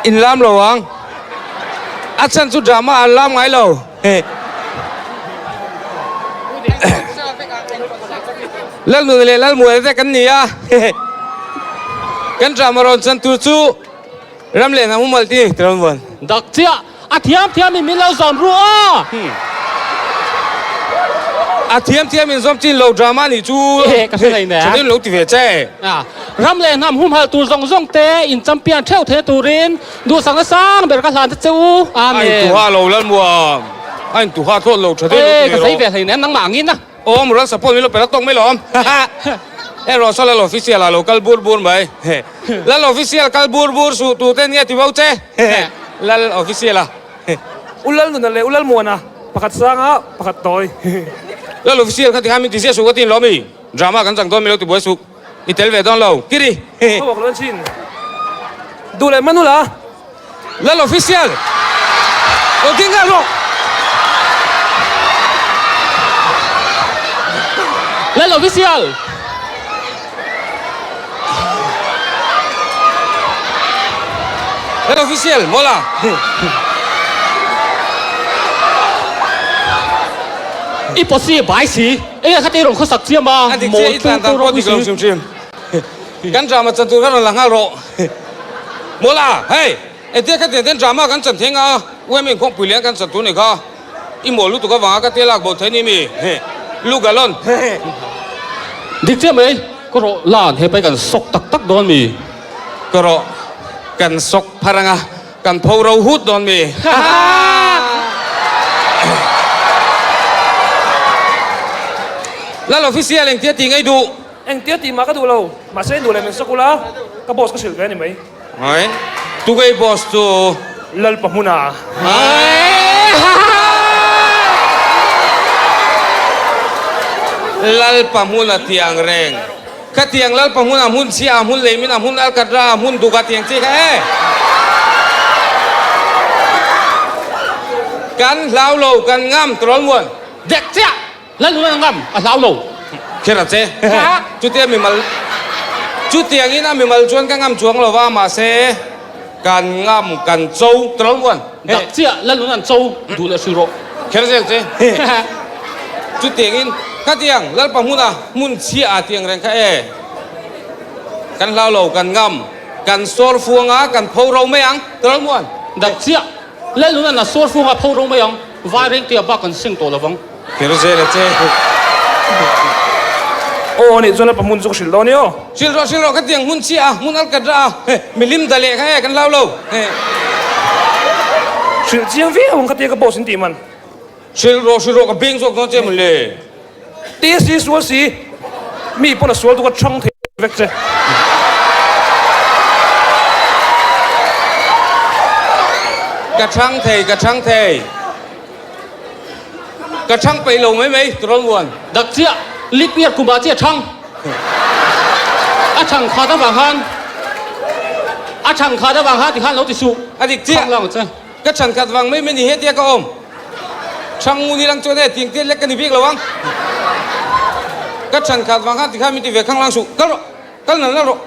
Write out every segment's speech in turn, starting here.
In lam lo ang. A chhan chu drama an lam ngai lo. Lalnuna leh Lalmuana te kan ni a. Kan drama rawn chan tur chu Ram leh hnam humal ti ti rawn vuan. Dak chiah a thiam thiam in min lo zawm ru aw. A thiam thiam in zawm chin lo drama nih chu. Ehe ka hre ngei nen. Tha lo ti ve che. Ram leh hnam humhal tur zawng zawng te in champion theuh theih turin duhsakna sang ber ka hlan ta che u. Amen. A intuha lo Lalmuam. A intuha thlawt lo tha deuh lo ti ve rawh. Ka zei ve hlei nen nangmah angin a. Aw moral support min lo pe la tawk mai lawm. Hei rawh saw Lal Official ah lo kal bur bur mai. Lal Official kal bur bur suh tu te nia ti bo che. Lal Official a. U Lal Nuna leh U Lal Muana pakhat sang a pakhat tawi. Lal Official kha tikhan min ti ziah suh ka tin lawm i. Drama kan chang dawn mi lo ti buai suh. I tel ve dawn lo. Kiri. Ka walk lo chin. Duh leh Manula. Lal Official lo ding nghal rawh. Lal Official. Lal Official mawla. I pawsi bai si. Enge kha te rawn khawsak chiam a. A dik chiah i tlan dan pawh dik lo hrim hrim. Kan drama chan tur kha rawn la nghal rawh. Mawla, hei, engtia kha tiang ten drama kan chan theng a, UM inkhawmpui lian kan chan tur ni kha. I mawl lutuk avanga ka tia lak bo thei ni mi? Lu galon. Dik chiah mai, ka rawh lan he pai kan sawk tak tak dawn mi? Ka rawh kan sawk phar anga kan pho ro hut dawn mi? Lal official engtia ti ngei duh? Engtia tih mah ka duh lo, mahse nu leh min sawk ula, ka boss ka hrilh ve a ni mai. Hai, tugei boss chu? Lalpa hmuna. Lalpa hmuna tiang reng. Ka tiang Lalpa hmuna hmun chhia, hmun leimina, hmun alkatra, hmun duka tiang chi kha e. Kan hlau lo, kan ngam, turawl muan. Dek chiah! Lalnun a ngam, a hlau lo. Kher a che. Chutia mimal, chutiangin a mimal chuan ka ngam chuang lo va, mahse kan ngam, kan cho tawlh muan. Dak chiah Lalnun an cho duh leh hril rawh. Kher zel che. Chutiangin khatiang Lalpa hmuna hmun chhia ah tiang reng kha e. Kan hlau lo, kan ngam, kan sawr fuang a, kan pho ro mai ang tawlh muan. Dak chiah Lalnun an a sawr fuang a, pho ro mai ang. Vai reng tia bak kan seng tawh lovang. Kher zel a che. Aw anih chuan a pa hmun chu ka hrilh dawn i aw. Hrilh rawh hrilh rawh ka tiang hmun chiah a hmun al kat rah a milim da leh kha e kan hlau lo. Hrilh chiang viau ang ka tia ka boss in tih man. Hrilh rawh hrilh rawh ka beng zawk dawn che mawn le. Ti si sual si mi pawn a sual duh ka chhang thei vek che. Ka chhang thei ka chhang thei. Ka chhang peih lo mai mai turawn muan. Dak chiah lip year kum ah chiah chhang. A chhang khat avang khan a chhang khat avang khan tikhan lo ti suh. A dik chiah. Chhang lang che. Ka chhan khat vang mai mai ni he tia ka awm. Chhang ngu ni lang chuan e tiang tiat lek ka ni bik lo ang. Ka chhan khat vang khan tikhan min ti ve khang lang suh. Kal rawh. Kal nal nal rawh.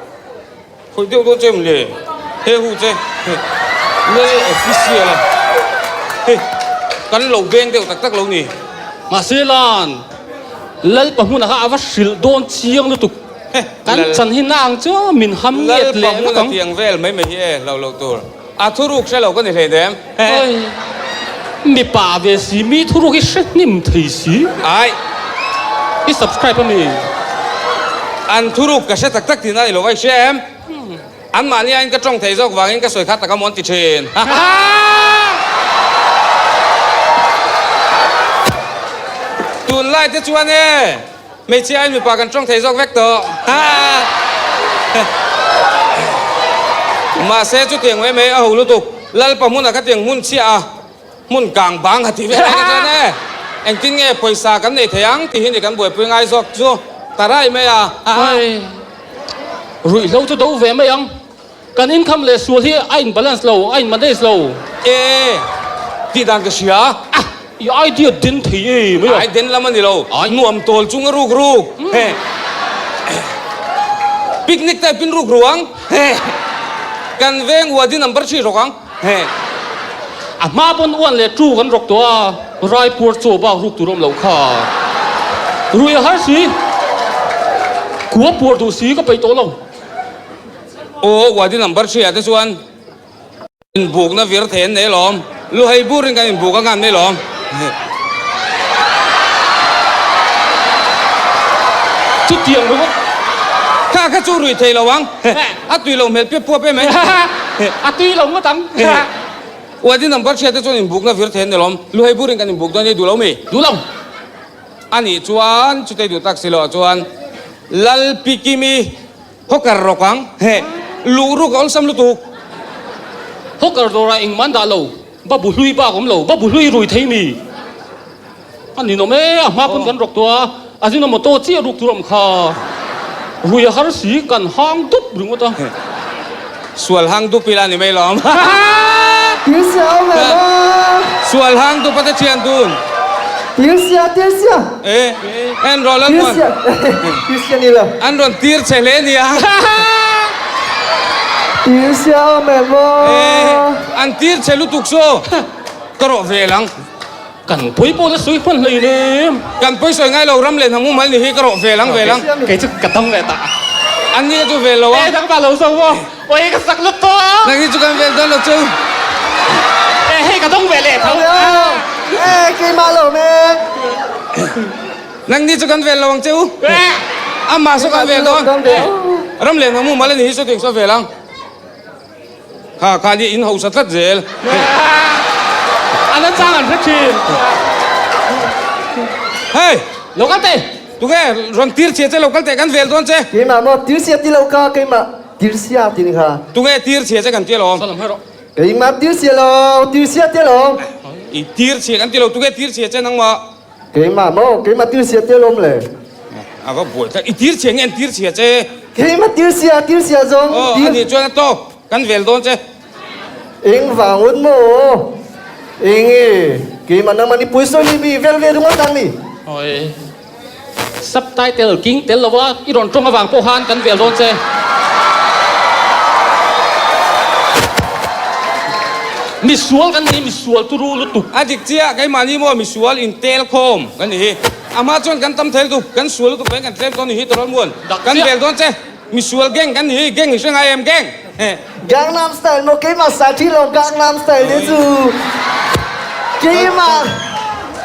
Khawih deuh dawn che em le? He hu che. Lal official a. Hei, kan lo beng deuh tak tak lo ni. Mahse lan, Lalpa hmunah kha a va hrilh dawn chiang lutuk. Kan chan hi na ang chu min ham nget leh vek ang. Lalpa hmuna tiang vel mai mai hi e, lo loh tur. A thuruk hre lo ka ni hlei dem. Oi, mipa ve si, mi thuruk hi hre hnim thei si. Ai. I subscribe a mi? An thuruk ka hre tak tak tihna ni lo va i hria em? Anmahni aiin ka tawng thei zawk vangin ka sawi kha tak a mawn ti thin. Tunlai te chuan e, hmeichhia aiin mipa kan tawng thei zawk vek tawh. Mahse chutiang mai mai a ho lutuk. Lalpa hmunah khatiang hmun chhiah a, hmun kang bang a tih vel ai ka chuan e, engtin nge pawisa kan nei thei ang tih hi ni kan buaipui ngai zawk chu ta rai mai a. Ai, ruihhlo chu do ve mai ang. Kan income leh sual hi a in balance lo, a in manage lo. E, tih dan ka hria. Ah, i idea den thei e mai a. Ai den lam a ni lo, nuam tawl chung a ruk ruk. Picnic type in ruk ruang. Kan veng wadi number 3 rawk ang. He. A hma pawn uan leh tu kan rawk tawh a, Raipur chaw bak ruk tur awm loh kha. Rui a har si. Kua puar duh si ka peih tawh lo. Aw, wadi number 3 ah te chuan inbukna vir thei an nei lawm. Luhei burin kan inbuk anga an nei lawm. Chutiang ringawt. Kha kha chu rui thei lo ang. A tui lo hmel piap puap em e. A tui lo ngawt ang. Wadi number hriat te chuan inbukna vir thei an ni lawm. Luhei burin kan inbuk dawn e duh lo mi? Duh lo. A nih chuan chutei duh tak si loh chuan Lalpikimi Hawker rawk ang. Heh. Luh ruk a awlsam lutuk. Hawker dawrah engmah an dah lo. Babu hlui bak awm lo. Babu hlui rui thei mi. A ninawm e, a hma pawn kan rawk tawh a, a zinga motor chiah ruk tur a awm kha. Rui a har si, kan hang dup ringawt a. Sual hang dup ila ni mai lawm. Tirsia awm em aw. Sual hang dup a te thian dun. Tirsia, tirsia. E, en rawh lan muan. Tirsia, tirsia ni lo. An rawn tir che hle nia. Tirsia awm em aw. E, an tir che lutuk saw. Ka rawh vel ang. Kan pawi pawh la sawi hman hlei nem. Kan pawi sawi ngai lo ram leh hnam umal ni hi ka rawh vel ang vel ang. Kei chu ka dam leh ta. An ni ka chu vel lo a. E dang ta lo zo maw. Oi ka sak lut tawh a. Nang hi chu kan vel dawn lo chu. E hei ka dawng ve leh tho. E keimah lo me. Nang ni chu kan vel lo ang che u. Amah saw kan vel dawn. Ram leh hnam umal ani hi saw tiang saw vel ang. Kha kha ni in hausa tlat zel. A la chang an hre thin. Hei! Lo kal teh! Tunge rawn tir chhia che lo kal teh kan vel dawn che. Keimah maw tir chhia ti lo ka keimah tir chhia ti ni kha. Tunge tir chhia che kan ti alawm. Salam hai rawh. Keimah tir chhia lo tir chhia ti alawm. I tir chhia kan ti lo tunge tir chhia che nangmah. Keimah maw keimah tir chhia ti alawm le. A va buai tlat i tir chhia nge an tir chhia che. Keimah tir chhia tir chhia zawng. Aw a nih chuan a tawk. Kan vel dawn che. Eng vang un maw? Eng e, keimah nangmah ni puisawi ni mi vel ve ringawt ang ni. Awi. Subtitle king tel lo a, i rawn tawng avang pawh khan kan vel dawn che. Misual kan ni, misual turu lutuk. A dik chiah, keimahni maw misual intel khawm kan ni hi. A hma chuan kan tam thei lutuk, kan sual lutuk veng kan tlem dawn ni hi tawrh muan. Kan vel dawn che. Misual gang kan nih hi, gang i hre ngai em gang? Gangnam style maw keimah sa ṭhi lo Gangnam style te cu keimah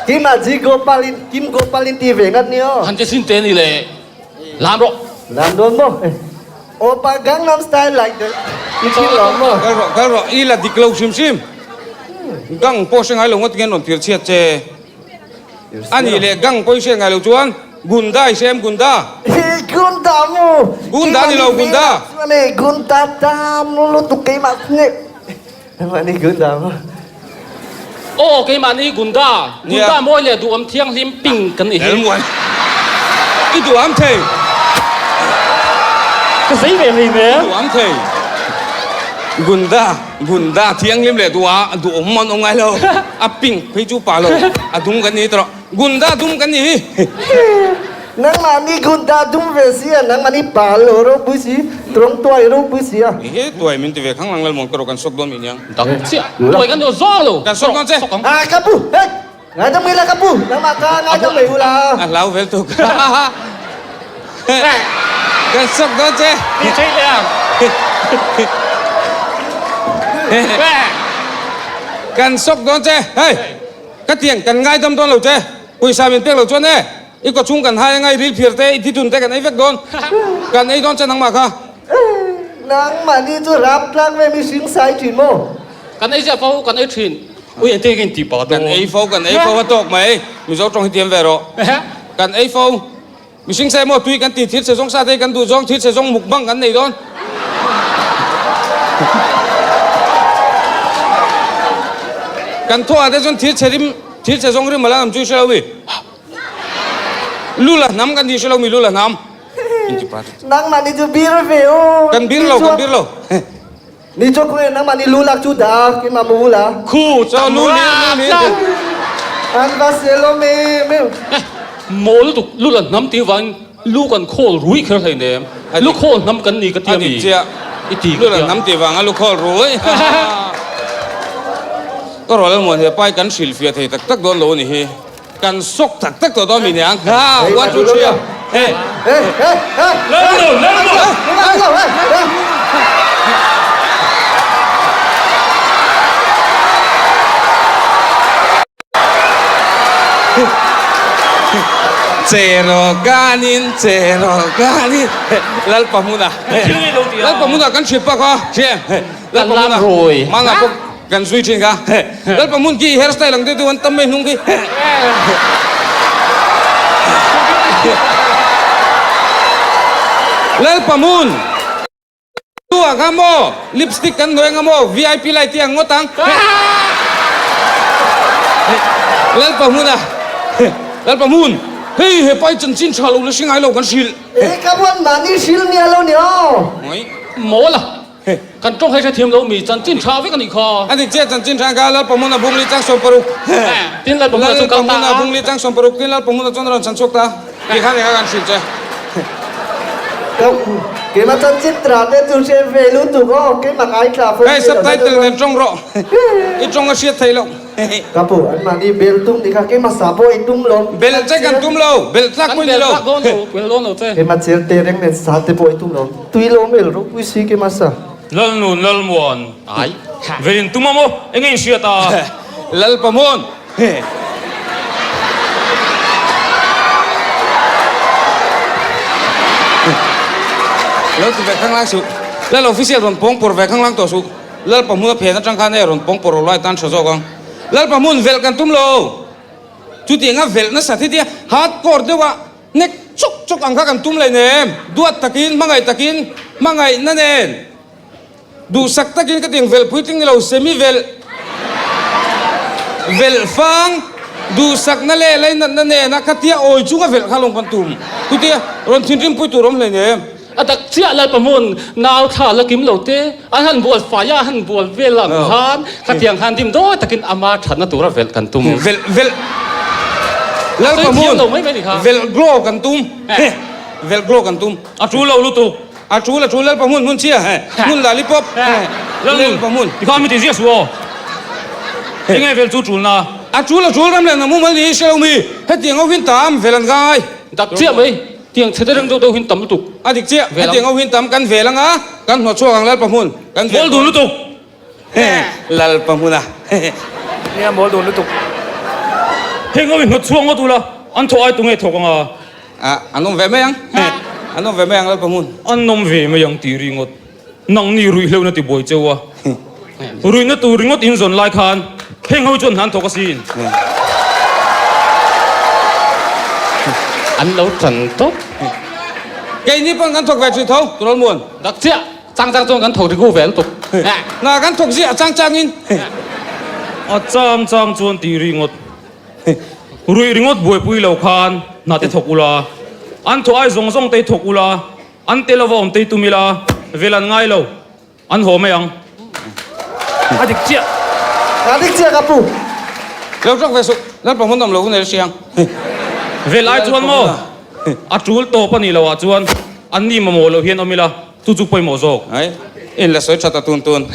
keimah G Gopal in Kim Gopal in ti ve ngat ni aw. Han te sin te ni le lam rawh. Lam dawn maw? Opa Gangnam style like the i ṭhi lo maw? Kal rawh kal rawh i la dik lo hrim hrim. Gang pawh hre ngai lo ngawt nge an rawn tir chhiat che. A nih leh gang pawh i hriat ngai lo chuan Gunda i hria em Gunda? Hi Gunda mu! Gunda ni lo Gunda! Keimah Gunda ta mu lutuk keimah nge Keimah ni Gunda mu. Aw keimah ni Gunda. Gunda mawi leh duhawm thianghlim ping kan ni hi. Elmuan i duham thei. Ka zei ve hlei nen. I duham thei. Gunda Gunda thianghlim leh duha duhawm an awm ngai lo. A pink phei chu pa lo, a dum kan ni tawh. Gunda dum kan ni hi. Nangmah ni Gunda dum ve si a, nangmah ni pa lo ropui si, tawng tuai ropui si a. He tuai min ti ve khang lang lalmawn ka rawh kan sawk dawn mi niang. Dang chiah, tuai kan duh zawng lo. Kan sawk dawn che. Ah ka pu, hei, ngaidam mai la ka pu, nangmah ka ngaidam mai u la. A hlau vel tuk. Kan sawk dawn che. Ti theih leh ang. Kan sawk dawn che. Hei, ka tiang kan ngaidam dawn lo che. Pawisa min pek lo chuan e, i kaw chhung kan hai anga i ril phir te, i thitun te kan ei vek dawn. Kan ei dawn che nangmah kha. Nangmah ni chu rap tlang ve mihring sai thin maw? Kan ei ziah fo, kan ei thin. Ui engtin nge in ti pah dawn? Kan ei fo, kan ei fo a tawk mai. Mizo tawng hi tiam ve rawh. Kan ei fo. Mihring sa emaw tui kan ti thil che zawng sa te hi kan duh zawng thil che zawng mukbang kan nei dawn. Kan thawh ah te chuan thil che rim thil che zawng rim a la nam chu i hre lo mi. Lu la hnam kan ti hre lo mi lu la hnam. Nangmah ni chu bir ve u. Kan bir lo kan bir lo. Ni chu khawnge nangmah ni lu lak chu dah a keimah maw ula. Khu Chaw lu lir lu lir. An va sel awm em em. Eh, maw lutuk lu la hnam tih vangin lu kan khawl rui kher hleinem. Lu khawl hnam kan ni ka ti a mi. A dik chiah. I ti Lu la nam tih vanga lukhawl rui. Ka rawl almuan he pai kan hrilhfiah thei tak tak dawn lo a ni hi. Kan sawk tak tak tawh dawn mi niang. Ha, one two three a. Hey. Che rawh kanin, che rawh kanin. Lalpa hmuna. Lalpa hmuna kan hrilh pak a. Lalpa hmuna. Manga pawh kan zui thin kha. Lalpa hmun khi hair style ang deuh deuh an tam mai hnung khi. Lalpa hmun. Tu ah kha maw lipstick kan hnuai anga maw vip light hi ang ngawt ang. Lalpa hmun a Lalpa hmun hei he pai chanchin tha lo la hre ngai lo kan hrilh. E ka buan mahni hrilh nia lo ni aw. Mawl a kan tawng hei hrethiam lo mi chanchin tha vek a nih kha. A dik chiah chanchin tha kha Lalpa hmun a bungli chang 60. Tin Lalpa hmun a chu kal ta a. Lalpa hmun a bungli chang 60 tin Lalpa hmun a chuan a rawn chhan chhuak ta. Ti khan eng a kan hrilh che. Keimah chanchin tra te chu hre ve lutuk aw, keimah ngaithla fo Hei subtitle nen tawng rawh, i tawng a hriat theih loh. Ka pu, an mahni bel tum ni kha keimah sa pawh i tum lo. Bel che kan tum lo, bel tlak pawh i ni lo. Kan bel tlak dawn lo, bel dawn lo che. Keimah chel te reng nen sa te pawh i tum lo. Tui lo mel ropui si keimah sa. Lalnun Lalmuan, Ai. Vel in tum a maw? Enge in hriat a? Lalpamuan. Lo ti ve khanglang suh. Lal official rawn pawng pawr ve khanglang tawh suh. Lalpa hmun a phen atang khan e rawn pawng pawr rawh lai tan tha zawk ang. Lalpa hmun velh kan tum lo. Chutiang a velh nasa thi tia hardcore deuh a nek chawk chawk ang kha kan tum leinem. Duat takin, hmangaih takin, hmangaihna nen. Duhsak takin ka tiang velh puitling ni lo, semi velh, velh fang, duhsakna leh lainatna nena khatia awi chunga velh kha lawng kan tum. Chutia rawn thinrim pui tur awm hleinem. A tak chiah Lalpa hmun nau thla la kim lo te, an han bual fai a, an han bual vel ang khan khatiang khan dim dawi takin ama thatna tura velh kan tum. Velh, velh, Lalpa hmun velh glow kan tum, velh glow kan tum. A tul lo lutuk. A tul a tul Lalpa hmun hmun chhia he hmun lali pawp he Lalpa hmun. Tikhan mi ti ziah suh aw. Enge vel chu tul na. A tul a tul ram leh namu mal ni hre lo mi hetiang ho hin tam vel an ngai. Dak chiah mai tiang chhe te reng deuh deuh hin tam lutuk. A dik chiah hetiang ho hin tam kan vel anga kan hnawh chhuak ang Lalpa hmun kan vel. Mawl dun lutuk. Lalpa hmun a. Nia mawl dun lutuk. Heng ho hi hnawt chhuak ngawt ula an thawh ai tunge thawk anga. A an awm ve mai ang. An awm ve mai ang Lalpa hmun. An awm ve mai ang tih ringawt. Nangni ruihhleuhna ti buai cheu a. Ruihna tur ringawt in zawn lai khan heng ho chuan hna an thawk asin. An lo tan tawp. Keini pawn kan thawk ve thin tho, Turawl Muan. Dak chiah. Chang chang chuan kan thawk riku ve lutuk. Hna kan thawk ziah chang chang in. A chang chang chuan tih ringawt. Ruih ringawt buaipui lo khan hna te thawk ula, an thawh ai zawng zawng te thawk ula, an tel ava awm te tum ila, vel an ngai lo, an haw mai ang. A dik chiah. A dik chiah ka pu. Lo tawk ve suh, Lalpa hmun awm lo hun e hriang. Vel ai chuan maw? A tul tawp a nih loh ah chuan an ni mamawh loh hian awm ila. Chu chu pawimawh zawk. Ai, in la sawi tha ta tun tun.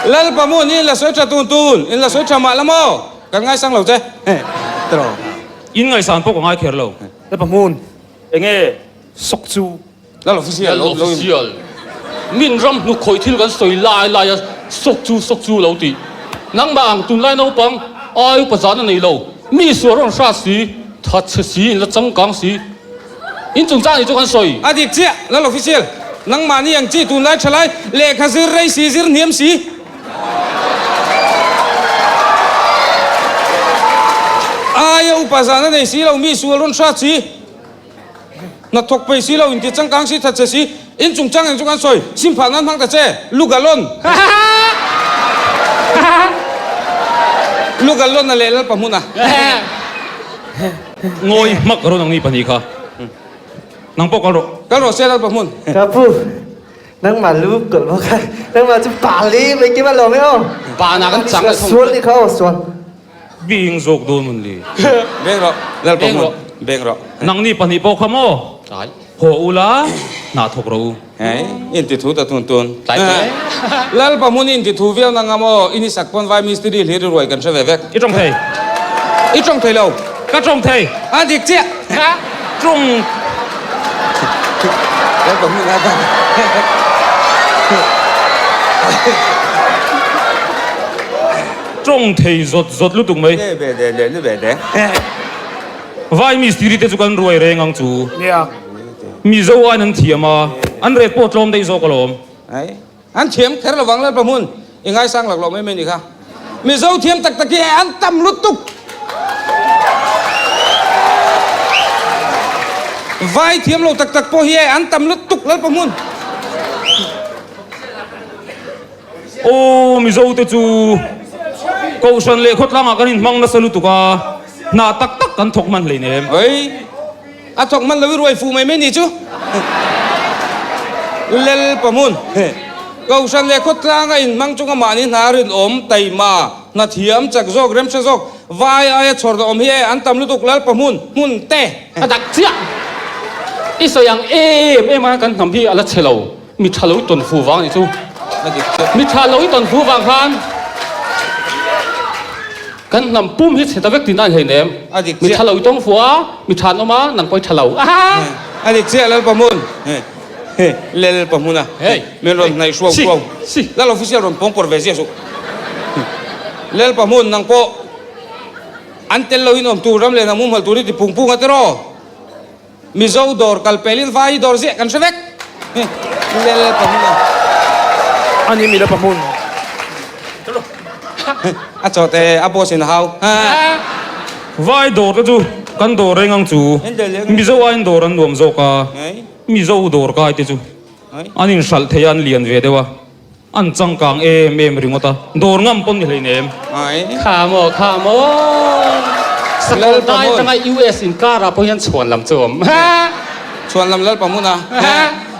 Lalpa mun in la sawi tha tun tun, in la sawi tha mah la maw? Kan ngaisang lo che. Tiraw. In ngaihsan pawh ka ngai kher lo. Lalpa mun. Enge sawk chu? Lal official. Lal official. Min ram hnuk khawih thil kan sawi lai lai a sawk chu sawk chu lo tih. Nangmah ang tunlai naupang ai upa zan a nei lo. Mi sual rawn hrat si, thatchhe si, in la changkang si. In chungchang nih chu kan sawi. A dik chiah, Lal Official. Nangmahni ang chi tunlai thalai lehkha zir rei si zir hniam si. Aia upa zan a nei si lo, mi sual rawn hrat si. Hnathawk pei si lo, inti changkang si, thatchhe si. In chungchang eng chu kan sawi. Sim phah nan hmang ta che. Lugalon. Lugalon a leh Lalpa hmun a. Ngawi hmak rawn ang ni pahnih kha. Nang pawh kal rawh. Kal rawh se Lalpa hmun. Ka pu, nangmah lu kawlh bawk a, nangmah chu pa li mai kim a lawm e aw. Pa na kan chang a Sual ni kha aw sual. Bing zawk dawn mun li. Beng rawh Lalpa hmun. Beng rawh. Nang ni pahnih pawh kha maw? Ai. Haw ula. Hna thawk rawh u. Hei, inti thu ta tun tun. Tlai hle. Lalpa hmun i inti thu viau na ngam aw, i ni sak pawn vai mistiri hlir i ruai kan hre ve vek. I tawng thei. I tawng thei lo. Ka tawng thei. A dik chiah. Tawng. Lalpa hmun a dan. Tawng thei zawt zawt lutuk mai. Le ve le le le ve le. Vai mistiri te chu kan ruai reng ang chu. Nia. Mizo aiin an thiam a, an ret pawh tlawm daih zawk alawm. Ai, an thiam kher lovang Lalpa hmun i ngaisang lak loh mai mai ni kha. Mizo thiam tak tak hi e an tam lutuk. Vai thiam lo tak tak pawh hi e an tam lutuk Lalpa hmun. Aw Mizo te chu Kohhran leh khawtlangah kan inhmang nasa lutuk a, hna tak tak kan thawk hman hleinem. Oi. A thawk hman lo i ruai fuh mai mai ni chu. Lel Pahmun, Kohhran leh khawtlang a inhmang chunga mahni hna rinawm, taima, hna thiam, chak zawk, remhre zawk, vai aia chhawr dah awm hi e, an tam lutuk Lal Pahmun, hmun te. A dak chiah. I sawi ang em em a kan hnam hi a la chhe lo. Mi tha lo i tawn fu vang a nih chu. A dik chiah. Mi tha lo i tawn fu vang khan kan hnam pum hi chhe ta vek tihna a ni hleinem. A dik Mi chiah. tha lo i tawng fu a, mi tha an awm a, nang pawh i tha lo. A dik chiah Lalpahmun. Lelpahmuna. Hey. Min rawn hnaih hruau Si. hruau. Si. Lal official rawn pawng pawr ve ziah suh. Lelpahmun nang pawh an tel lo in awm tur ram leh hnam humhalh tur i ti phung phung a tiraw? Mizo dawr kal pelin vai hi dawr ziah kan hre vek. Lel pahmun a. Ani mila pahmun. A chaw te a boss in a hau. Vai dawr te chu kan dawr reng ang chu. Mizo aiin dawr an nuam zawk a. Mizo dawr kai te chu an inhralh thei a an lian ve deuh a. An changkang em em ringawt a, dawr ngam pawn ni hleinem. Kha maw, kha maw. Sakawr dai atanga US inkar ah pawh hian chhuan lam chu a awm. Chhuan lam Lalpa hmun a.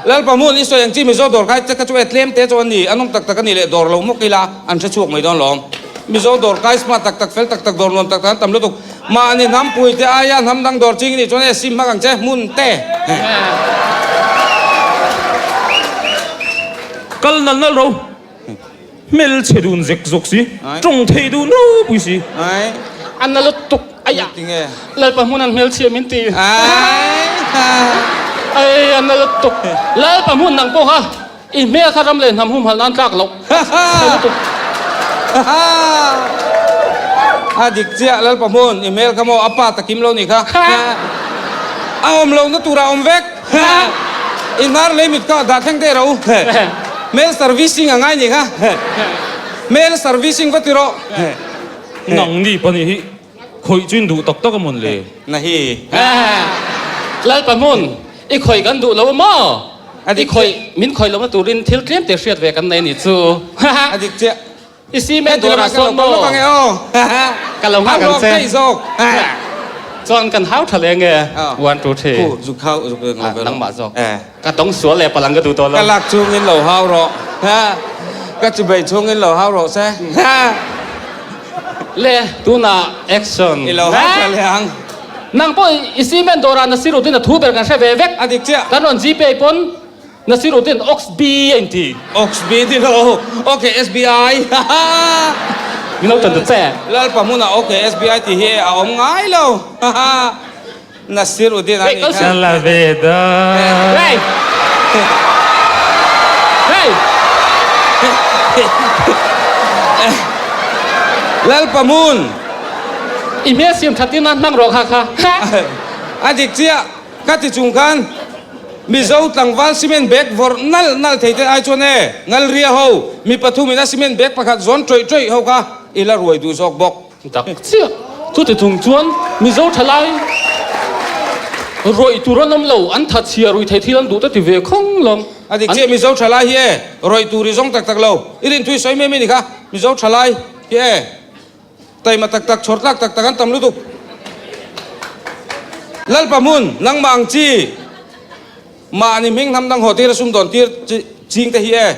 Lalpa hmun i sawi ang chi Mizo dawr kai che kha chu e tlem te chu an ni, an awm tak tak a nih leh dawr lo mawk ila an hre chhuak mai dawn lawm. Mizo dawr kai smart tak tak fel tak tak dawr nuam tak tak an tam lutuk. Mahni hnampui te aia hnam dang dawr ching i nih chuan e sim hmak ang che hmun te. Kal nal nal ro. Hmel chhe dun zek zawk si, tawng thei dun ropui si. A na lutuk aiah Lalpa hmun an hmel chhia min ti. Ai a na lutuk. Lalpa hmun nang pawh kha i hmel kha ram leh hnam humhalh nan tlak loh. Chhe lutuk. A dik chiah Lalpa hmun i hmel kha maw a pa takim lo nih kha. A awm lohna turah a awm vek. I hnar lei mit kha dah thleng teh ro. Hmel servicing a ngai nih kha. Hmel servicing va ti rawh. Nang ni pahnih hi khawih chu in duh tak tak a mawn le? Na hi. Lalpa hmun, i khawih kan duh lo a maw? I khawih, min khawih lohna turin thil tlem te hriat ve kan nei a nih chu. A dik chiah. I cement dawrah sawn maw? Ka lo nghak ang che. Chuan kan hau tha leh nge? One, two, three. Nangmah zawk. Ka tawng sual leh palang ka duh tawh lo. Ka lak chungin lo hau rawh. Ka chubei chungin lo hau rawh se. Le, tunah action. I lo hau tha leh ang. Nang pawh i cement dawrah Nasiruddin a thu ber kan hre ve vek. A dik chiah. Kan rawn Gpay pawn. Nasiruddin Ox B a inti. Ox B ti lo. Ok SBI. Min lo tan ta che. Lalpa hmunah ok SBI tih hi a awm ngai lo. Nasiruddin a nih kha. La ve da. Hey! Hey! Lalpa hmun. I hmel siam that in a hmang rawh kha kha. A dik chiah. Ka ti chung khan Mizo tlangval cement bag vawrh nalh nalh thei te ai chuan e, Ngalria ho, mi pathumin a cement bag pakhat zawn ṭawih ṭawih ho kha i la ruai duh zawk bawk. Tak chiah. Chuti chung chuan Mizo ṭhalai rawih tur an awm lo, an tha chhia rui thei thil an duh te ti ve khawng lawng. A dik chiah, Mizo ṭhalai hi e, rawih tur i zawng tak tak lo. I rinthu i sawi mai mai ni kha, Mizo ṭhalai hi e. Taima tak tak, chhawr tlak tak tak an tam lutuk. Lalpa hmun, nangmah ang chi, mahni hming hnam dang haw tir a sumdawn tir ching te hi e,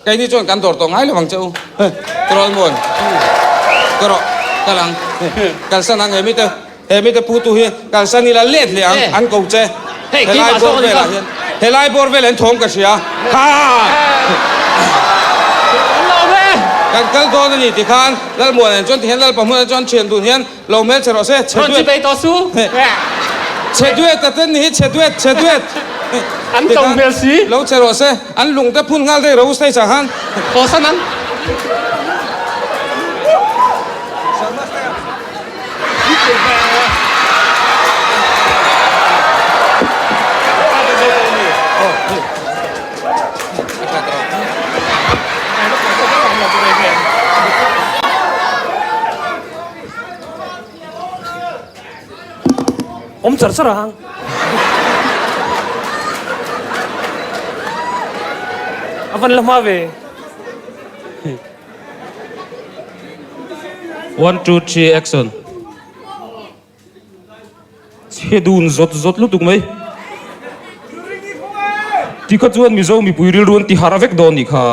keini chuan kan dawr tawh ngai lo ang che u. Tirawl muan, ka rawh, kal ang, kalsan ang he mite, he mite pu tu hi kalsan ila let leh ang, an ko che, helai bawr velah hian. Helai bawr vel an thawm ka hria. Ha! An lawm e! Kan kal dawn a ni ti khan Lalmuan an chuan ti hian Lalpa hmunah chuan thian dun hian lo hmel che rawh se. Chhe Rawn duet. chibei tawh su. Chhe duet a ten ni hi chhe duet chhe duet. An to hmel si. Lo che rawh se. An lung te phun nghal daih ro stage ah khan. Haw san ang. Awm char char ang. A van la hma ve. One two three action. Chhe dun zawt zawt lutuk mai. Tikha chuan Mizo mipui rilru an ti harh vek dawn nih kha.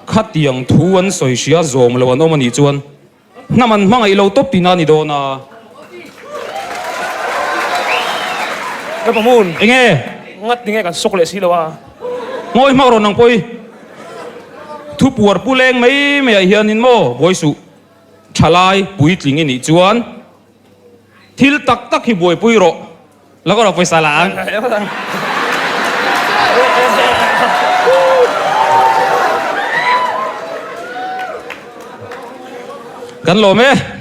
Khatiang thu an sawi hria zawm lo an awm anih chuan hnam an hmangaih lo tawp tihna a ni dawn a. Ka pa hmun. Enge? Ngat tinge kan sawk leh si lo a. Ngawi hmak rawn ang pawi. Thu puar pu leng mai mai ah hianin maw buai suh. Thalai puitling i nih chuan thil tak tak hi buaipui rawh. Lo ka rawh pawisa la ang. Kan lawm e.